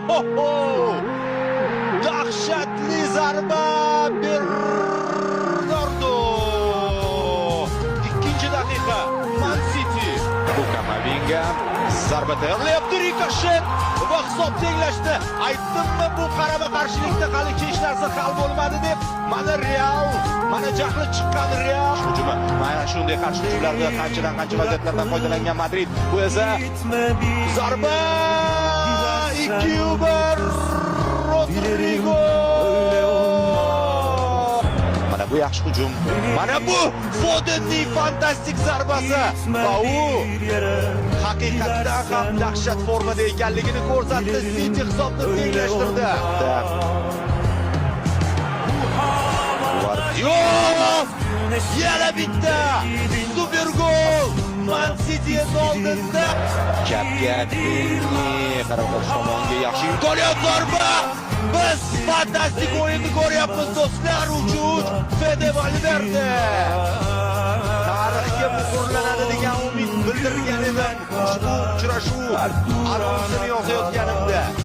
Ho-ho-ho! Dahshatli zarba, Bernardo! Ikkinchi daqiqa, Man City. Bu Kamavinga zarba tayyorlayapti, rikoshet va hisob tenglashdi. Aytdimmi, bu qarama-qarshilikda hali hech narsa hal bo'lmadi deb. Mana Real, mana jahli chiqqan Real hujumi. Mana shunday qarshi hujumlarda qanchadan qancha vaziyatlardan foydalangan Madrid. Bu esa zarba, 2-1, Rodrigo. Mana bu yaxshi hujum. Mana bu Fodenning fantastik zarbasi va u haqiqatdan ham dahshat formada ekanligini ko'rsatdi. City hisobni tenglashtirdi. Gvardiol, yana bitta super gol! Man City endi oldinda. Chapga, qarama-qarshi tomonga yaxshi imkoniyat, zarba! Biz fantastik o'yinni ko'ryapmiz, do'stlar. 3-3, Fede Valverde. Tarixga muhrlanadi degan umid bildirgan edim. Ushbu uchrashuv anonsini yozayotganimda.